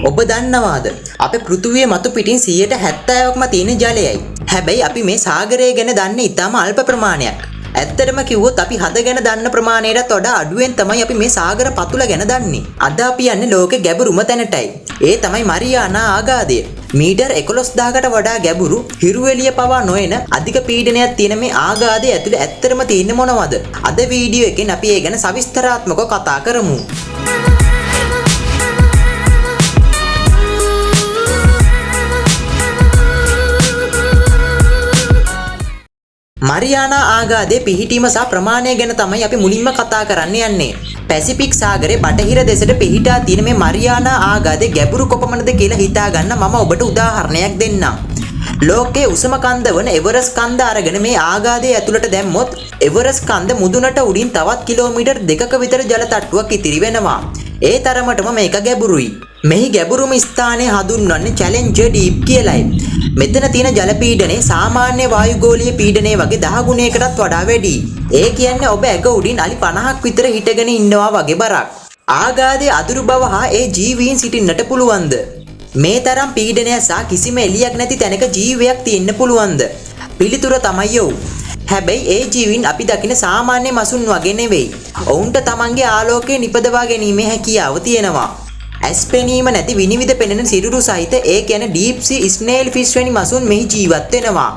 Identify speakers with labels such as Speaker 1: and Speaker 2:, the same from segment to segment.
Speaker 1: ඔබ දන්නවාද අපේ පෘථුවිය මතු පිටින් 70%ක්ම තියෙන ජලයයි. හැබැයි අපි මේ සාගරය ගැන දන්නේ ඉතාම අල්ප ප්‍රමාණයක්. ඇත්තටම කිව්වොත් අපි හද ගැන දන්න ප්‍රමාණයටත් වඩා අඩුවෙන් තමයි අපි මේ සාගර පතුල ගැන දන්නේ. අද අපි යන්නේ ලෝකේ ගැඹුරුම තැනටයි. ඒ තමයි මරියානා ආගාධය. මීටර් 11000කට වඩා ගැඹුරු හිරු එළිය පවා නොයන අධික පීඩනයක් තියෙන මේ ආගාධය ඇතුලේ ඇත්තටම තියෙන්නේ මොනවද? අද වීඩියෝ එකෙන් අපි ඒ ගැන සවිස්තරාත්මකව කතා කරමු. මරියානා ආගාධයේ පිහිටීම සහ ප්‍රමාණය ගැන තමයි අපි මුලින්ම කතා කරන්න යන්නේ. පැසිෆික් සාගරයේ බටහිර දෙසට පිහිටා තියෙන මේ මරියානා ආගාධයේ ගැඹුරු කොපමණද කියලා හිතා ගන්න මම ඔබට උදාහරණයක් දෙන්නම්. ලෝකයේ උසම කන්ද වන එවරස් කන්ද අරගෙන මේ ආගාධයේ ඇතුළට දැම්මොත් එවරස් කන්ද මුදුනට උඩින් තවත් කිලෝමීටර් 2ක විතර ජල තට්ටුවක් ඉතිරි වෙනවා. ඒ තරමටම මේක ගැඹුරුයි. මෙහි ගැඹුරුම ස්ථානය හඳුන්වන්නේ චැලෙන්ජර් ඩීප් කියලයි. මෙතන තියෙන ජල පීඩනය සාමාන්‍ය වායුගෝලීය පීඩනය වගේ 10 ගුණයකටත් වඩා වැඩි. ඒ කියන්නේ ඔබ ඇඟ උඩින් අලි 50ක් විතර හිටගෙන ඉන්නවා වගේ බරක්. ආගාධයේ අදුරු බව හා ඒ ජීවීන් සිටින්නට පුළුවන්ද? මේ තරම් පීඩනය සහ කිසිම එළියක් නැති තැනක ජීවයක් තියෙන්න පුළුවන්ද? පිළිතුර තමයි ඔව්. හැබැයි ඒ ජීවීන් අපි දකින සාමාන්‍ය මසුන් වගේ නෙවෙයි. ඔවුන්ට තමන්ගේ ආලෝකය නිපදවා ගැනීමේ හැකියාව තියෙනවා. ඇස් පෙනීම නැති විනිවිද පෙනෙන සිරුරු සහිත ඒ කියන්නේ ඩීප් සී ස්නේල් ෆිෂ් වැනි මසුන් මෙහි ජීවත් වෙනවා.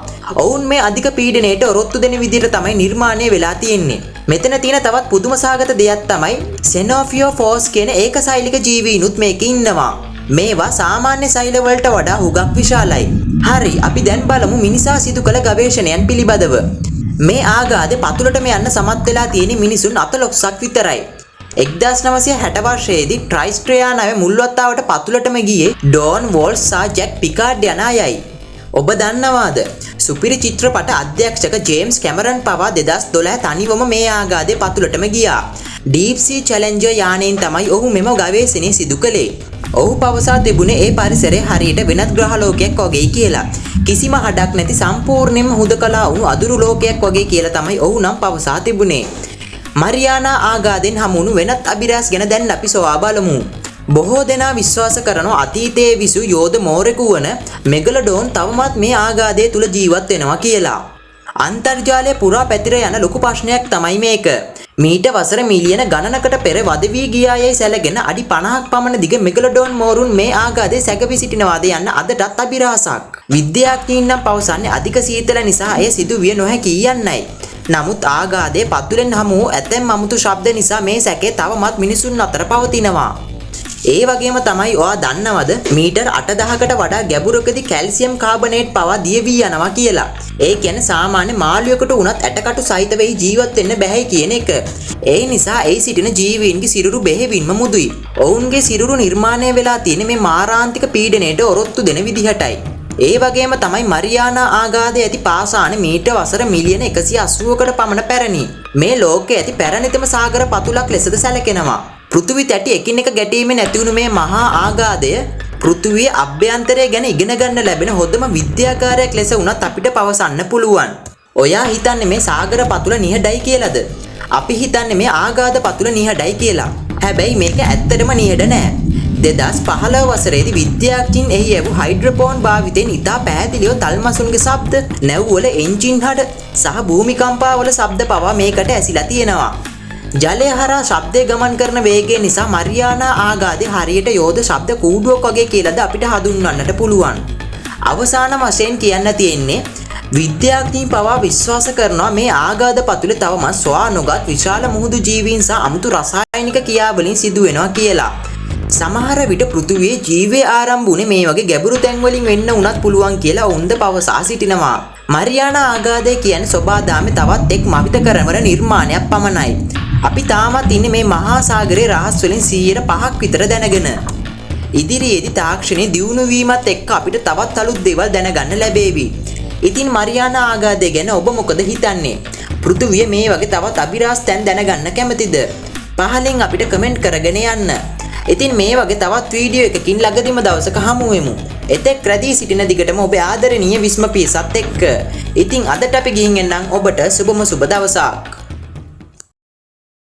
Speaker 1: ඔවුන් මේ අධික පීඩනයට ඔරොත්තු දෙන විදිහට තමයි නිර්මාණය වෙලා තියෙන්නේ. මෙතන තියෙන තවත් පුදුම සහගත දෙයක් තමයි සෙනෝෆියෝෆෝස් කියන ඒකසෛලික ජීවීනුත් මේකේ ඉන්නවා. මේවා සාමාන්‍ය සෛල වලට වඩා හුඟක් විශාලයි. හරි, අපි දැන් බලමු මිනිසා සිදු කළ ගවේෂණයන් පිළිබඳව. මේ ආගාධේ පතුලටම යන්න සමත් වෙලා තියෙන මිනිසුන් 14ක් විතරයි. 1960 වර්ෂයේදී ට්‍රයිස්ට්‍රියා නව මුල්වතාවට පතුලටම ගියේ ඩෝන් වෝල්ස් සහ ජැක් පිකාඩ් යන අයයි. ඔබ දන්නවාද සුපිරි චිත්‍රපට අධ්‍යක්ෂක ජේම්ස් කැමරන් පවා 2012 තනිවම මේ ආගාධේ පතුලටම ගියා. ඩීප් සී චැලෙන්ජර් යානයෙන් තමයි ඔහු මෙම ගවේෂණය සිදු කළේ. ඔහු පවසා තිබුණේ ඒ පරිසරය හරියට වෙනත් ග්‍රහ ලෝකයක් වගේ කියලා. කිසිම හඩක් නැති සම්පූර්ණයෙන්ම හුදකලා වුණු අදුරු ලෝකයක් වගේ කියලා තමයි ඔහු නම් පවසා තිබුණේ. මරියානා ආගාධයෙන් හමුවුණු වෙනත් අභිරහස් ගැන දැන් අපි සොයා බලමු. බොහෝ දෙනා විශ්වාස කරනවා අතීතයේ විසූ යෝධ මෝරෙකු වන මෙගලඩෝන් තවමත් මේ ආගාධය තුල ජීවත් වෙනවා කියලා. අන්තර්ජාලය පුරා පැතිර යන ලොකු ප්‍රශ්නයක් තමයි මේක. මීට වසර මිලියන ගණනකට පෙර වද වී ගියා යයි සැලගෙන අඩි 50ක් පමණ දිග මෙගලඩෝන් මෝරුන් මේ ආගාධයේ සැඟවී සිටිනවාද යන්න අදටත් අභිරහසක්. විද්‍යාඥයින් නම් පවසන්නේ අධික සීතල නිසා එය සිදු විය නොහැකි යන්නයි. නමුත් ආගාධයේ පතුලෙන් හමු වූ ඇතැම් අමුතු ශබ්ද නිසා මේ සැකය තවමත් මිනිසුන් අතර පවතිනවා. ඒ වගේම තමයි ඔයා දන්නවද මීටර් 8000කට වඩා ගැඹුරකදී කැල්සියම් කාබනේට් පවා දිය වී යනවා කියලා. ඒ කියන්නේ සාමාන්‍ය මාළුවෙකුට වුණත් ඇටකටු සහිත වෙයි ජීවත් වෙන්න බැහැ කියන එක. ඒ නිසා ඒ සිටින ජීවීන්ගේ සිරුරු බෙහෙවින්ම මුදුයි. ඔවුන්ගේ සිරුරු නිර්මාණය වෙලා තියෙන මේ මාරාන්තික පීඩනයට ඔරොත්තු දෙන විදිහටයි. ඒ වගේම තමයි මරියානා ආගාධයේ ඇති පාෂාණ මීට වසර මිලියන 180කට පමණ පැරණි. මේ ලෝකයේ ඇති පැරණිතම සාගර පතුලක් ලෙසද සැලකෙනවා. පෘථිවි තැටි එකිනෙක ගැටීමෙන් ඇතිවුණු මේ මහා ආගාධය පෘථිවියේ අභ්‍යන්තරය ගැන ඉගෙන ගන්න ලැබෙන හොඳම විද්‍යාගාරයක් ලෙස වුණත් අපිට පවසන්න පුළුවන්. ඔයා හිතන්නේ මේ සාගර පතුල නිහඬයි කියලාද? අපි හිතන්නේ මේ ආගාධ පතුල නිහඬයි කියලා. හැබැයි මේක ඇත්තටම නිහඬ නෑ. 2015 වසරේදී විද්‍යාඥයින් එහි ඇවූ හයිඩ්‍රොපෝන් භාවිතයෙන් ඉතා පැහැදිලිව තල්මසුන්ගේ ශබ්ද, නැව්වල එන්ජින් හඬ සහ භූමිකම්පාවල ශබ්ද පවා මේකට ඇසිලා තියෙනවා. ජලය හරහා ශබ්දය ගමන් කරන වේගය නිසා මරියානා ආගාධය හරියට යෝධ ශබ්ද කූඩුවක් වගේ කියලාද අපිට හඳුන්වන්නට පුළුවන්. අවසාන වශයෙන් කියන්න තියෙන්නේ විද්‍යාඥයින් පවා විශ්වාස කරනවා මේ ආගාධ පතුලේ තවමත් සොයා නොගත් විශාල මුහුදු ජීවීන් සහ අමුතු රසායනික ක්‍රියාවලින් සිදු වෙනවා කියලා. සමහර විට පෘථුවියේ ජීවය ආරම්භ වුණේ මේ වගේ ගැඹුරු තැන් වලින් වෙන්න වුණත් පුළුවන් කියලා ඔවුන්ද පවසා සිටිනවා. මරියානා ආගාධය කියන්නේ සොබාදාමේ තවත් එක් මවිත කරවන නිර්මාණයක් පමණයි. අපි තාමත් ඉන්නේ මේ මහා සාගරයේ රහස් වලින් 105ක් විතර දැනගෙන. ඉදිරියේදී තාක්ෂණයේ දියුණු වීමත් එක්ක අපිට තවත් අලුත් දේවල් දැනගන්න ලැබේවි. ඉතින් මරියානා ආගාධය ගැන ඔබ මොකද හිතන්නේ? පෘථුවිය මේ වගේ තවත් අභිරහස් තැන් දැනගන්න කැමතිද? පහලින් අපිට කමෙන්ට් කරගෙන යන්න. ඉතින් මේ වගේ තවත් වීඩියෝ එකකින් ළඟදිම දවසක හමු වෙමු. එතෙක් රැඳී සිටින දිගටම ඔබේ ආදරණීය විස්ම පියසත් එක්ක. ඉතින් අදට අපි ගිහින් එන්නම් ඔබට සුබම සුබ දවසක්.